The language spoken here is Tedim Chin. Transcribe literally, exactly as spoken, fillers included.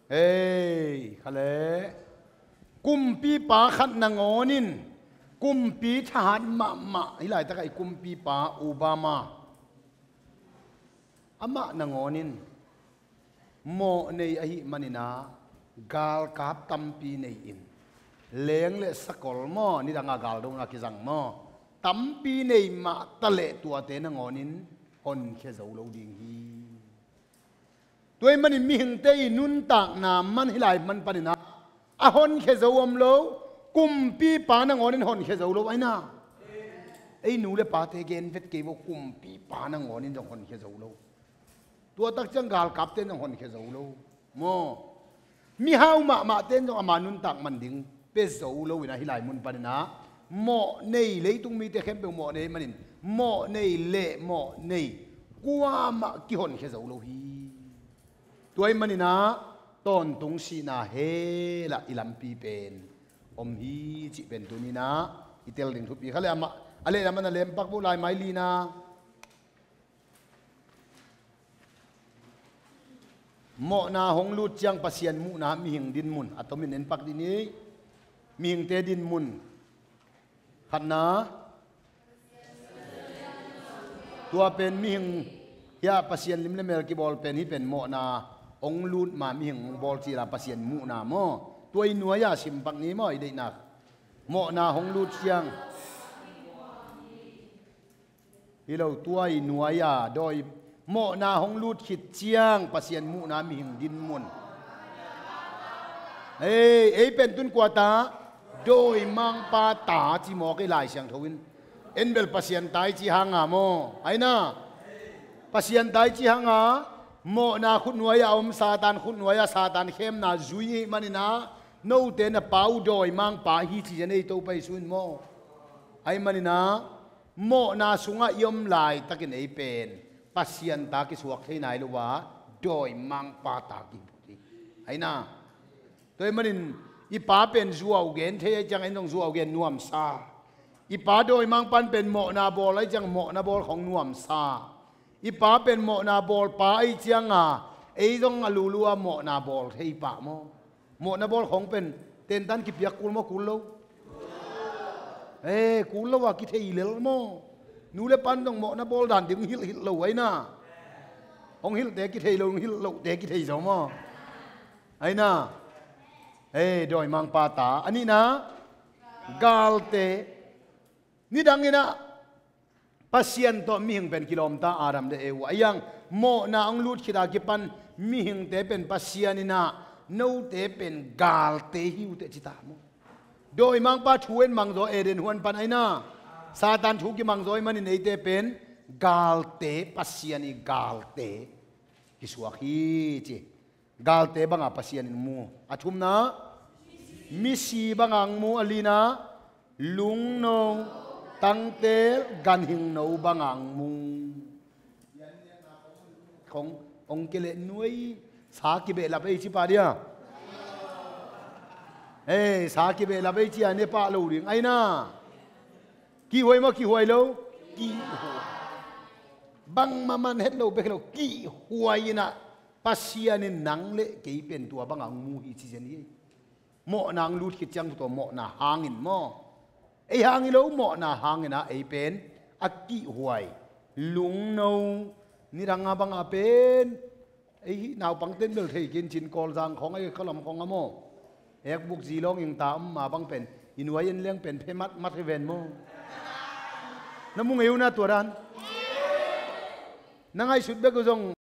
Hei, kha le. Kumpipa khat nangawn in, kumpi thahat mahmah, hih laitakah i kumpipa Obama, amah nangawn in mawh nei ahih manin ah, galkap tampi nei in, leng le sakol maw, nidang a galdona kizang maw, tampi nei mah taleh tuate nangawn in honkhia zo lo ding hi. Tua ahih manin mihingte i nuntakna man hih lai man panin ah, a honkhia zo om lo, kumpipa nangawn in honkhia zo lo, aina. Ei nu le pate gen vet kei vo, kumpipa nangawn in zong honkhia zo lo. Tua tak ciang galkapte in zong honkhia zo lo. Maw. Mihau mahmahte in zong ama nuntak man ding pia zo lo in ah, hih lai mun panin ah, mawh nei, leitung mite khempeuh mawh nei manin, mawh nei le mawh nei kuamah kihonkhia zo lo hi. Tua ahih manin ah, tawntung sihna hel ah i lampi pen om hi cih pen tuni in ah i tel ding thupi kha le. Amah a lehlam a na lempak bo, Laimai lina. Mawhna hong lut ciang Pasian muhna mihing dinmun, a tomin en pak dih ni. Mihingte dinmun. Khatna, tua pen mihing, hiah Pasian lim le mel kibawl pen, hih pen mawhna hong lut ma mihing hong bawl cila Pasian muhna maw. Tua i nuai-a sim pak ni maw, i deihnak. Mawhna hong lut ciang. Hi lo, tua i nuai-a dawi, mawhna hong lut khit ciang Pasian muhna mihing dinmun. Ei, ei pen tun kua ta? Dawimangpa ta ci mawk ei, Lai Siangtho in. En bel Pasian ta i ci hanga maw, aina. Pasian ta i ci hanga, mawhna khutnuai-a om, Satan khutnuai-a, Satan khemna zui i hih manin ah, note na pa uh dawimangpa hi ci zen ei Topa Jesu in maw. Ahih manin ah, mawhna sungah i om laitakin ei pen Pasian ta kisuak thei nai lo a, dawimangpa ta kihi phot hi. Aina. Tua ahih manin i pa pen zuau gen thei ahih ciang en zong zuau gen nuamsa. I pa dawimangpa in pen mawhna bawl ahih ciang mawhna bawl khong nuamsa. I pa pen mawhna bawlpa ahih cianga ei zong a lulu a mawhna bawl thei pah maw. Mawhna bawl khong pen tentan kipiak kul maw, kul lo? Eh, kul lo a kithei lel maw. Nu le pa in zong mawhna bawl dan ding hong hilh hilh lo, aina. Hong hilhte kithei lo, hong hilh lohte kithei zaw maw. Aina. Eh, dawimangpa ta. A nihna, galte. Nidang in ah, Pasian tawh mihing pen kilawmta, Adam le Eva. Ahi hang mawhna hong lut khit a kipan mihingte pen Pasian in ah, note pen galte hi uh teh ci ta maw. Dawimangpa thu en mangzaw Eden huan pan, aina. Satan thu kimangzaw ahih manin eite pen galte, Pasian i galte kisuak hi ci. Galte banga Pasian in mu. A thumna, misi banga hong mu. A lina, lungno, tangtel, ganhingno banga hong mu. Khong, hong kei leh nuai, sa kibehlap ei ci pah dia. Ei, sa kibehlap ei ci a ne pah lo ding, aina. Kihhuai maw, kihhuai lo? Kihhuai. Bangmah man het lo bek hi lo, kihhuai in ah, Pasian in nang le kei pen tua banga hong mu hi ci zen hi. Mawhna hong lut khit ciang tua mawhna hangin maw. Ei hang hi lo, mawhna hangin ah ei pen a kihhuai. Lungno, nidang a banga pen ei hih naupangte in bel thei kei in cin, Kawlzang khong ahi, khalam khong a maw. Ekbuk zi lawng ing ta om ma bang pen i nuai en leng pen phe matmat hi ven maw. Na mu ngei uh na tua dan. Na ngaihsut bek uh zong